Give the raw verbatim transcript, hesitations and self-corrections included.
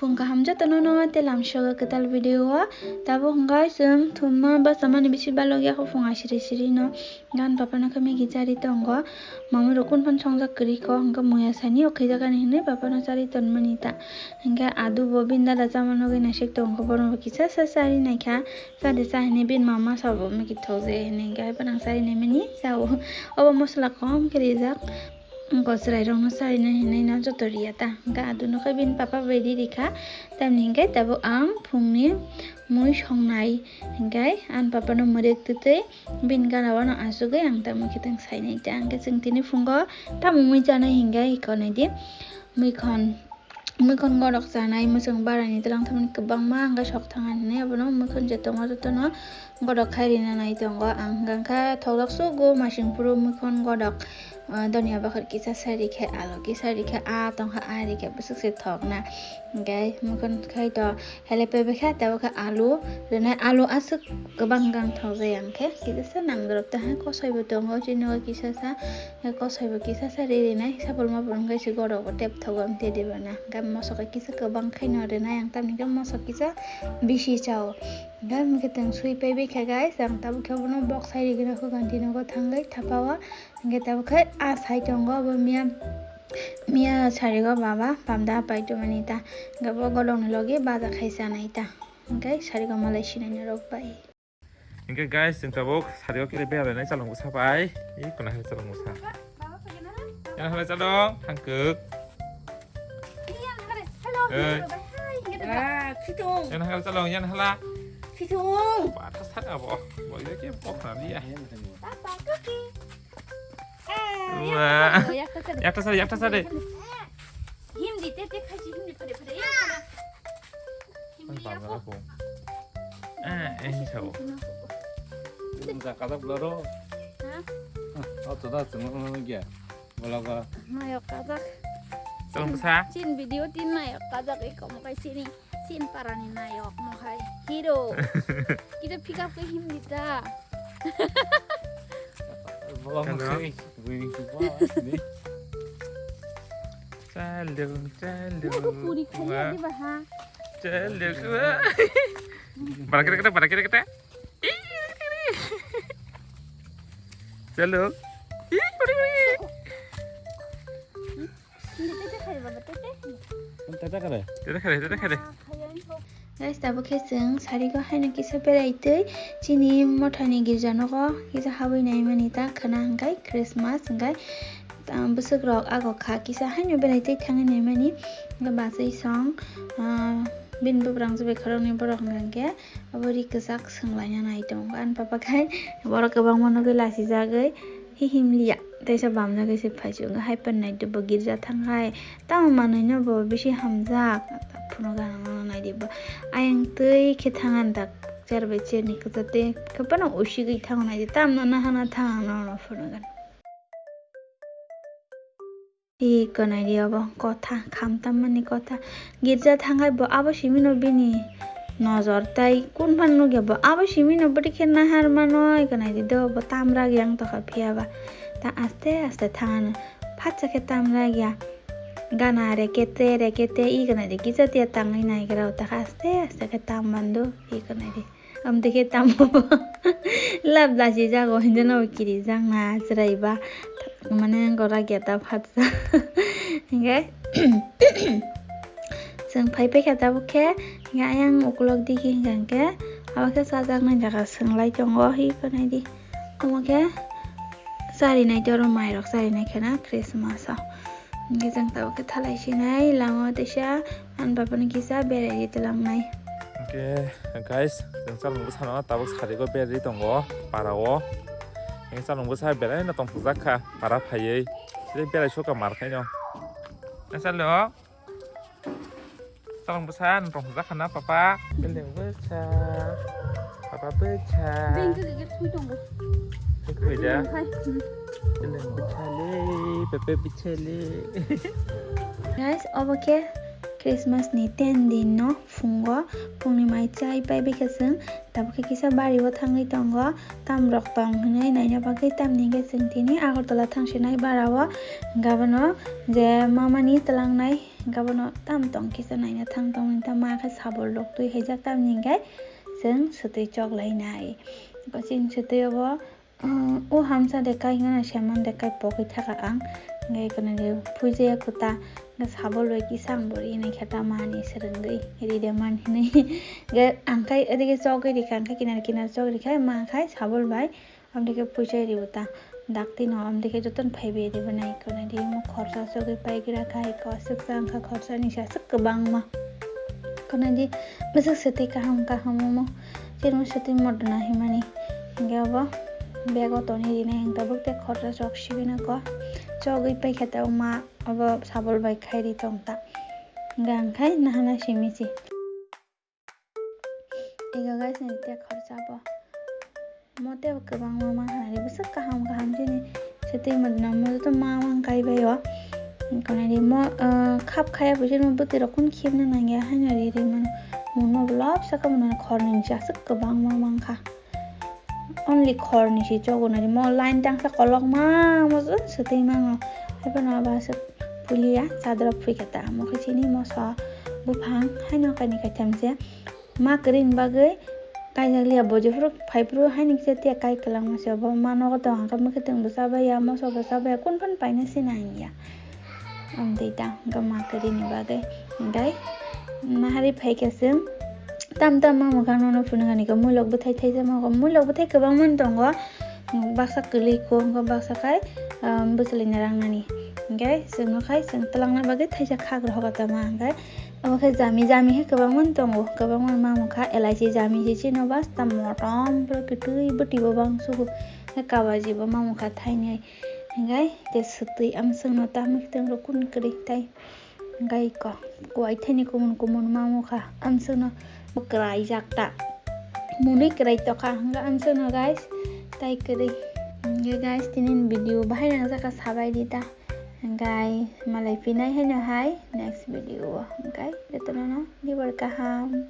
Phung kaham jotono no telam sogo kwtal video o. Tabuk hwnkhe chwng thumma bwchamani bisi balok ya, khopung asiri siri no. Gan papa no khe Maggie chari tongo. Mami rok kun phan songjak kwrwi kho, hwnkhe muya sani o khaijak ani hinwi papa no chari tonmani ta. Hwnkhe adu bo bini dada chama nugwi naisik tongo, bono bo kisa sa chari naikha. Chade cha hinwi bini mama sabo Maggie thok je hinwi hwnkhe hai phano chari naimani chao. Obo mosola kom khe rijak. Gosrai rokno charinai hinwi no joto riya ta. Hwnkhe adu no khe bini papa bai ri rikha. Tamni hwnkhe tabuk ang phungni mui songnai. Hwnkhe ani papa no mwrwk twtwi bini gana o no achugwi ang tamo khe tang sainai ta. Hwnkhe chwng tini phungo tamo mui chanai hwnkhe iko naidi. Muikhon, muikhon godok chanai, mwchwng barani twlang thangmani kwbangma hwnkhe sok thang hinwi abono muikhon je tongo jotono godok khai rina nai tongo. Ang hwnkhe thokdok sugo masing phuru muikhon godok, ah, donia bakhor kisa sari khe alo kisa ri khe ah tongkha ah ri khe bwswk se thokna. Hwnkhe muikhon khai to hele pebe khe tabo khe alu rwnai, alu aswk kwbang gang thokjai ang khe kisa se nangdorop ta hai kosoi bo tongo chini o kisa sa. He kosoi bo kisa sa ri rinai, sapul mapul wngkhe se godok bo tep thogo ang tei de bana. Hwnkhe mosok khe kisa kwbang khaino rinai ang, tamni hwnkhe mosok kisa bisi chao. Hwnkhe mui khe tong sui pai bai kha guys, ang tabuk khe bono bok sai rigwino kho ganti nogo thangwi thapa o. Hwnkhe tabuk khe a sai tongo bo miya, miya sarigo baba pamda pai tongmani ta. Hwnkhe bo godokni logi baja khai chanai ta. Hwnkhe sarigo malai sinai norok bai. Hingke guys, chwng tabuk sario khe bera lainai chalong bwsa bai. Ih, kono hai chalong bwsa. Yan hala chalong, hangkuk. Oi. Yan hala chalong, yan hala. Ba, thas thar abo. Bo iya ke bok na dia. Wah. Yakta sari, yakta sari. Hindi, te, te, khai si, hindi, pade, pade. Ang bangla ko. Eh, eh, sao. Ang sa kata belaro. Ha? Ah, oh, tuh dah, cuma mana lagi ya? Belaga. Mayok kajak. Tolong sa. Chin video tin mayok kajak, iko makai sini. Chin parani mayok, mohai. Hero. Kita pick up ke hindi ta. Belum sih. Waiting to go. Chalung, chalung. Ini aku puri kaya di baha. Chalung. Para kira kata, para kira kata. Chalung. Tete kare, tete kare. Tete kare, tete kare. Guys, tabuk khe chwng sarigo haino kisa berai twi chini mothani girja nogo kisa habwi naimani ta khwna hwnkhe Christmas hwnkhe, ah, bwswk rok ago kha kisa haino berai twi thangwi naimani hwnkhe bachai song, ah, bini bubrang je bai khoroknwi borok hwnkhe abo ri kwchak swnglaina nai tongo ani papa khai borok kwbangma nugwi lachijagwi. Hihimliya teisa bamjagwi se phaichuk wngkha, hai phan naidi bo girja thang hai tamo manwino bo bisi hamjak. Phunukgwi ang nono naidi bo ayang twi khe thang ani dak chair bai chair ni kwchar tei kwphano usigwi thango naidi tamno nahana thang ang nono phunukgwi. Iko naidi obo kotha khamtam mani kotha. Girja thangkhai bo abo simino bini nojor tai kun phan nukya bo abo simino bwrwi khe nahar mano iko naidi do bo tamra yang tokha phiya ba ta aste aste thangano phatsa khe tamra ya gana rekete rekete iko naidi kisa tiya tangwi naigra ta aste aste khe tam mando iko naidi. Amtwi khe tamo bo lab lachijago, hinjano bo kirijakna chwraiba, mane gora geta phatsa. Hinkhe chwng phai paikha tabuk khe, hinkhe ayang ukulok digi hinkha hinkhe abo khe chajaknai jaga swng lai tongo, hi phanaidi. Omo khe charinai tei oro mairok charinai khena Christmas o. Hinkhe chwng tabuk khe thalai sinai lama o teisa ani baba ni kisa berai ri twlang nai. Hinkhe guys, chwng chalong bwsano tabuk sarigo berai ri tongo para o. Hinkhe chalong bwsa berai no tongthokjak kha para phaiwi. Side berai sokha mar khaino. Chalo. Chalong bwsa no tongthokjak kha na papa. Beleng bwsa. Papa bwsa. Beng khe khe thui tongo. Khe khe da. Beleng bwsa le, pepe bwsa le. Guys, obo khe Christmas ni ten din no phungo, phungni mai chai pai bai khe chwng tabuk khe kisa bari o thangwi tongo, tam rok tong hinwi naina bagwi, tamni hwnkhe chwng tini Agartala thangsinai bara o, hwnkhe abono je mama ni twlangnai Hingke abono tam tong kisa naina thang tong ta ma khe sabol rok twi haijak tamni hingke chwng swtwi chok lainai. Chwng swtwi obo, uh, o hamsa de kai hingna seman de kai pogwi thaka ang. Hingke kono de phuijaya kuta hingke sabol bai kisa ang bo rinai khe ta mani swrwngwi ride man hinwi. Hingke ang kai odige chogwi rikha, ang kai kinar kinar chogwi rikha ma khai sabol bai. Amtike puisa ribo ta, dakti no amtike joton phaibe ribo nai, kono di mo khorsa sogwi paigra khai ko aswk sa wngkha khorsa ni sa aswk kwbangma. Kono di bwswk swtwi kaham kaham omo, chini swtwi modona himani. Hingke obo bego toni rinai ang tabuk te khorsa sok sibina ko, chogwi paikha ta ma obo sabol bai khai ri tong ta. Hingke ang khai nahana simi si. Ego guys, ni te khorsa bo. Mo te kwbangma ma hai, bwswk kaham kaham chini swtwi modona mo joto ma mang kai bai o. Kono di mo, ah, khap khaya bo chini bwtwi rok kun khibna nangya haino ri ri mano. Mo no vlog saka mo no khor ni sa aswk kwbangma mang kha. Only khor ni si chogo nari mo line tangsa kolok ma mo joto swtwi mango. Hai phano abo aswk pulia chadra phui kha ta mo khe chini moso buphang haino kaini kaitham se. Ma kwrwini bagwi kaijak liya bo jephuru phaiphuru haini kisa tiya kai kwlangma se obo ma nogo tong hwnkhe mwkhwtwng bo chabaiya moso bo chabaiya kun phano paina sina hinya. Amtwi ta hwnkhe ma kwrwini bagwi hwnkhe nahari phaikha chwng tam tam ma mwkhang nono phunukani khe muilok bwthai thaisa ma muilok bwthai kwbangma tongo. Baksa kwlwi kho hwnkhe baksa khai, ah, bwchwlwi na rangnani. Hwnkhe chwngno khai chwng twlangna bagwi thaisa khak rw hogo tama hwnkhe. Omo khe jami, jami khe kwbangma tongo, kwbangma ma mokha elaichi jami se chini basta motom pura kwtwi bwtwi bo bang sugo. Khe kabaji bo ma mokha thainwi. Hwnkhe te swtwi amswkno tamo khe tei kun kwrwi tai. Hwnkhe iko kuai thaini kumun kumun ma mokha amswkno bo kwrai jak ta. Mwnwi kwrai tokha hwnkhe amswkno guys tai kwrwi. Hwnkhe guys tini video bahai nangjakha sabai di ta. Hwnkhe malai phinai haino hai next video o. Hwnkhe jotono no dibar kaham.